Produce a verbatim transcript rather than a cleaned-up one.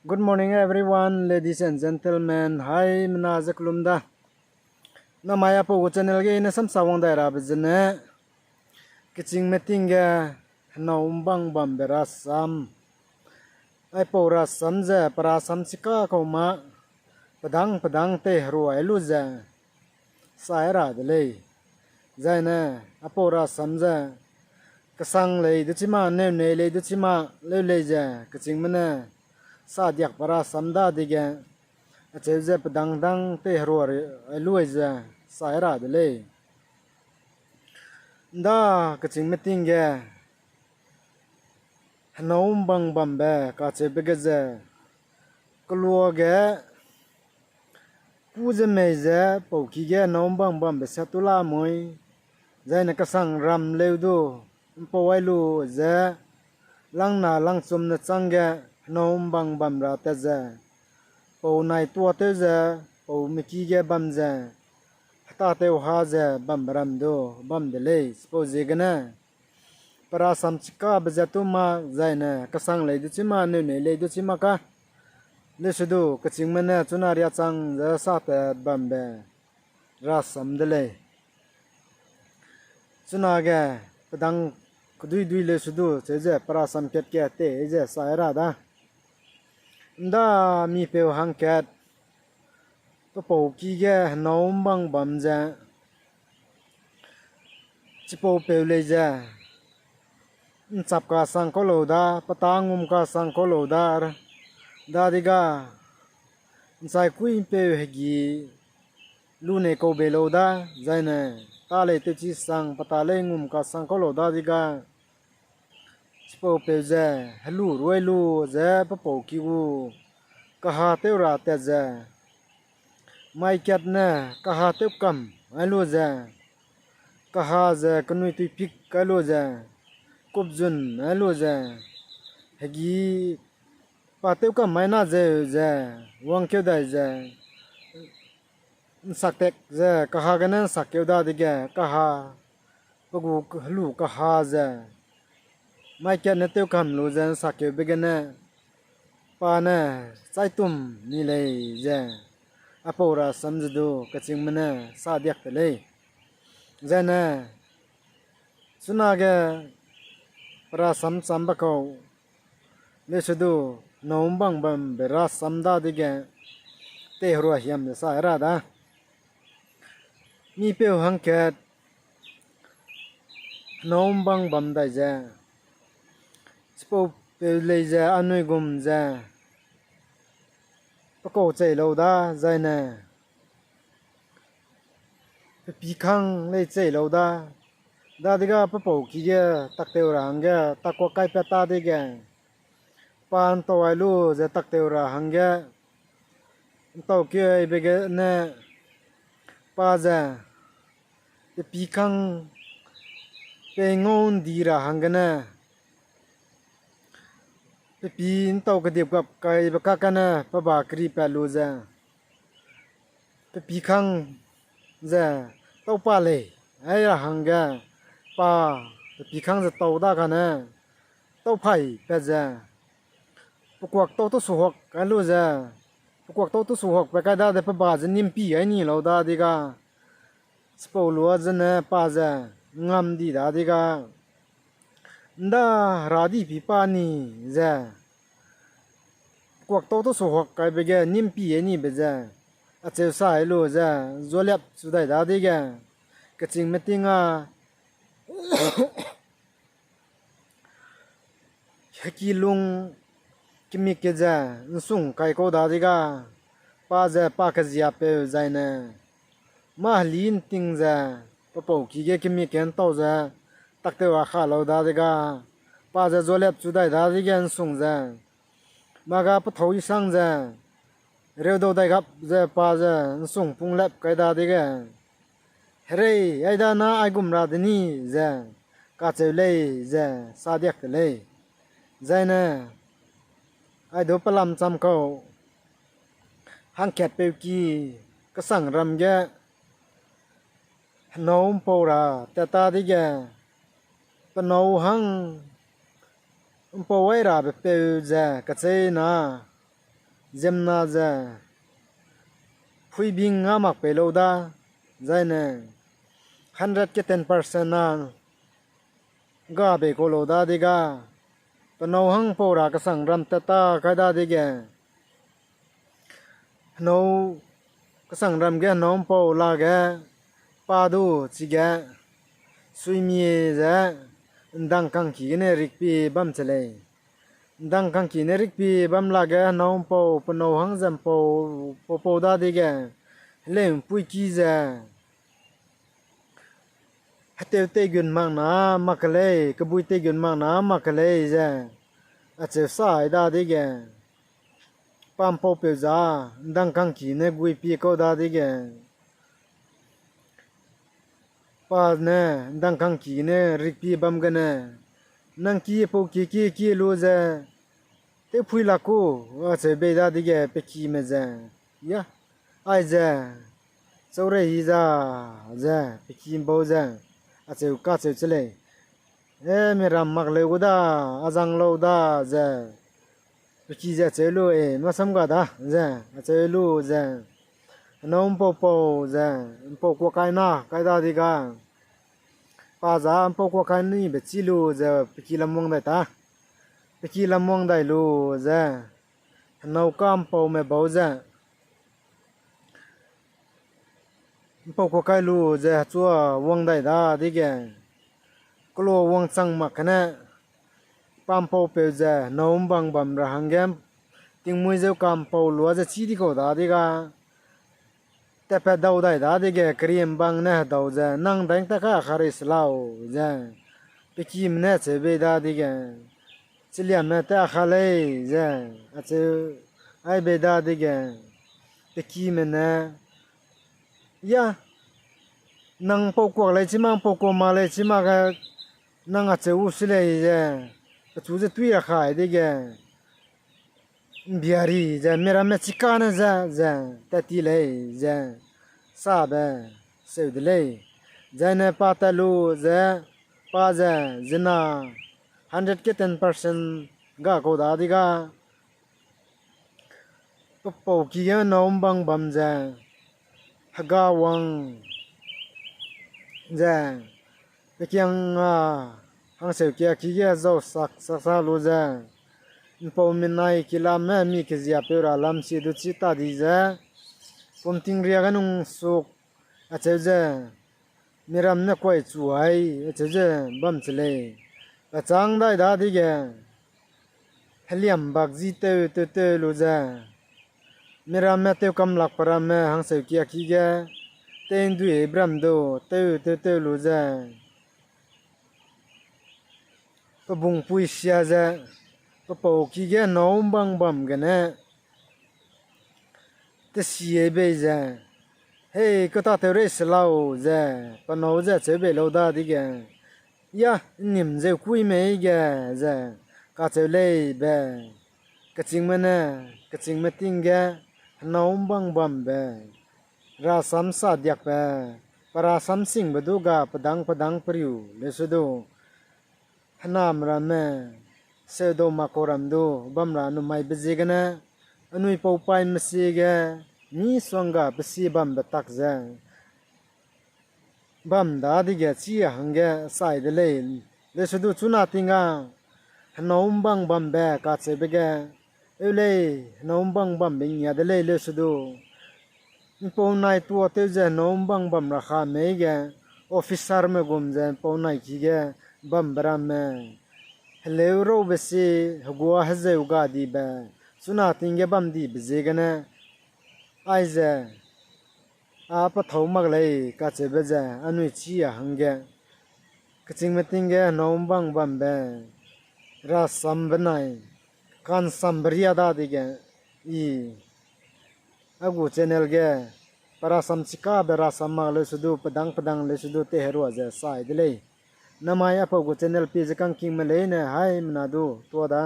Good morning everyone, ladies and gentlemen. Haimena ze kelum da. Namai apau gu channel ge ne samsa wang dai rabe zene, kechîngme ting ge henâu ’mbang bambe rasam, aipau rasam ze pe rasam chika kau ma, pedâng pedâng tei heruai lu ze sai ra de lei. Zaine apau rasam ze kesang lei du chi ma, neunei lei du chi ma, leu lei ze kechîngme ne sa diakbe rasam dadege, acheu ze pedâng dâng tei heruai lu ze sai ra de lei. ’Nda kechîngme ting ge henâu ’mbang bambe kacheube ge ze, keluage kû ze mei ze pau ki ge henâu ’mbang bambe sia tu la mui, zaine kesang ram leu du ’mpau ai lu ze, langna langchum ne chângge henâu ’mbang bam ra tat ze, pau nai tuâtew ze, pau meki ge bam ze, hetâtew ha ze bambe ram du bam de lei. Chipauziegene pe rasam chikabe ze tu mak zaine kesang lei du chi ma, neunei lei du chi mak ka, leuse du kechîngme ne chuna riâ chang ze sa tat bambe rasam de lei. Chunage pedâng keduidui leuse du cheu ze pe rasam kat ge tei ze sai ra da. ’Nda mipeu hangkat pe pau ki ge henâu ’mbang bam ze, chipaupeu lei ze, ’nchap kasang kau lau da, pe tâ ngum kasang kau lau da, dadege, ’nchaikuipeu hegi lunei kau bei lau da, zaine tâ lei tewchi sang pe tâ lei ngum kasang kau lau dadege, chipaupeu ze helu ruai lu ze pe pau ki gu kaha tew ra tat ze, mai kat ne kaha tewkam ai lu ze, kaha ze kenui tuipik kai lu ze, kupzun ai lu ze, hegi pa tewkam mai na zeu ze, wangkeu dai ze, ’nsaktak ze kaha gene ’nsakkeu dadege kaha, pe gu helu kaha ze, mai kat ne tewkam lu ze ’nsakkeube gene, pa ne chaitum ni lei ze, apau rasam ze du kechîngme ne sa diak te lei. Zaine, chunage pe rasam chambe kau, leuse du, henâu ’mbang bambe rasam dadege, tei herua hiam ze sa ra da. Mipeu hangkat henâu ’mbang bam dai ze, chipaupeu lei ze anui gum ze, pe kau chei lau da, zaine pe pî kang lei chei lau da, dadege pe pau ki ge taktew ra hangge takuak kaipat tâ dege, pa ’ntau ai lu ze taktew ra hangge, ’ntau keu aibe gene, pa ze pe pî kang pei ngau ’ndi ra hanggene, pe pî ’ntau kedip gap kaibe kakane pe ba keripat lu ze, pe pî kang ze tau pa lei, ai ra hangge, pa pe pî kang ze tau da kane, tau phaipat ze, pe kuak tau tesuhuak kai lu ze, pe kuak tau tesuhuakbe kai dade pe ba ze nîmpi ai ni lau dadege, chipau lua zene pa ze ngam di dadege, ’nda herâ di pi pa ni ze, pe kuak tau tesuhuak kaibe ge nîmpi ai nibe ze, acheu sai lu ze, zualiap chu dai dadege, kechîngme ting a, heki lung kemik ge ze ’nsung kai kau dadege, pa ze pa keziapeu zaine, mâ heli ’nting ze, pe pau ki ge kemik ge ’ntau ze, taktew a kha lau dadege, pa ze zualiap chu dai dadege ’nsung ze, mâ ga pe thâu i sang ze, reudau dai gap ze pa ze ’nsung punglap kai dadege, herei, aida na aigum ra de ni ze, kacheu lei ze, sa diak te lei. Zaine, ai du pelam cham kau, hangkatpeu ki, kesangram ge, henâu ’mpau ra tat ta dege, pe nâu hang ’mpau ai rabe peu ze kacheîna, ziemna ze phuibing â mak pei lau da, zaine hundred ke ten percent na ga bei kau lau dadege, penâu hangpau ra kesangram tat ta kai dadege, henâu kesangram ge henâu ’mpau lage pa du chige suimie ze ’ndang kangki gene rikpi bam che lei. ’Ndang kangki ne rikpi bam lage henâu ’mpau penâu hang ze ’mpau pau pau dadege, heleu ’mpuiki ze hetew teigun mak na mak ke lei, kebui teigun mak na mak ke lei ze acheu sai dadege, pa ’mpaupeu za ’ndang kangki ne guipi kau dadege, pa ne ’ndang kangki ne rikpi bam gene, nang ki pau ki ki ki lu ze tewphui la ku, acheu bei dadege pe kime ze, ya, aize chaurei hi za ze pe ki ’mbau ze acheu kacheu che lei. E, miram mak leu gu da, a zang lau da ze pe ki ze acheu lu, e, masam ga da ze acheu lu ze, henâu ’mpau pau ze ’mpau kuakai na kai dadege, pa za ’mpau kuakai nibe chî lu ze pe ki lam wang dai ta. Pe ki lam wang dai lu ze henâu ka'mpaume bau ze ’mpau kuakai lu ze hechua wang dai dadege, kelo wangchang mak kene pa ’mpaupeu ze henâu ’mbang bam ra hangge tingmuî zeu ka'mpau lua ze chî di kau dadege, tatpat dau dai dadege, kerimbang ne hedau ze, nang daingta ka karei se lau ze pe kime ne acheu bei dadege, chiliamme ta ka lei ze acheu ai bei dadege, pe kime ne, ya, nang ’mpau kuak lei chî mak, ’mpau kuak mak lei chî mak ge, nang acheu u se lei ze, pechu ze tui ra kai dege, ’mbiari ze miramme chikane ze, ze tat ti lei ze sabe seu de lei. Zaine pa tat lu ze, pa ze zena hundred ke ten percent ga kau dadege, pe pau ki ge henâu ’mbang bam ze, hega wang ze, pe kiang â hangseu kia ki ge zau sak sak sa lu ze, ’mpau menai kilamme mi keziapeu ra lam si du chî ta di ze, pumtingria ge nung suk acheu ze, miram ne kuai chu ai acheu ze bam che lei. Pechâng dai dadege, heliam bak ji tew tew tew lu ze, miramme tewkamlakbe ramme hangseu kia ki ge tei ’nduibe ram du tew tew tew lu ze, pe bungpui sia ze, pe pau ki ge henâu ’mbang bam gene, tesiei bei ze, hei, kau tatew rei se lau ze, penâu ze acheu bei lau dadege, ya, ’nnîm zeu kui mei ge ze kacheu lei be, kechîngme ne, kechîngme ting ge henâu ’mbang bambe, rasam sa diakbe, pe rasam singbe du ga pedâng pedâng periu leusedu, hename ramme, seudau makau ram du bam ra numaibe ziegene, anui pau paime sie ge, misongga pe sie bambe tak ze bam dadege chî hangge sai de lei. Leusedu chuna ting ga henâu ’mbang bambe kacheube ge, eu lei, henâu ’mbang bambe ngia de lei leusedu. ’Mpau nai tuâ tew ze henâu ’mbang bam ra ka mei ge, officerme gum ze ’mpau nai ki ge bambe ramme, heleu raube sie, hegua hezeu ga dibe, chuna ting ge bam dibe ziegene, aize, a pe thâu mak lei kacheube ze anui chî a hangge, kechîngme ting ge henâu ’mbang bambe, rasam benai, kansambe ria dadege, i, a gu channel ge, pe rasam chikabe rasam mak leusedu, pedâng pedâng leusedu teiherua ze sai de lei. Namai apau gu channel pie ze kangkingme leine haimena du tuâ da.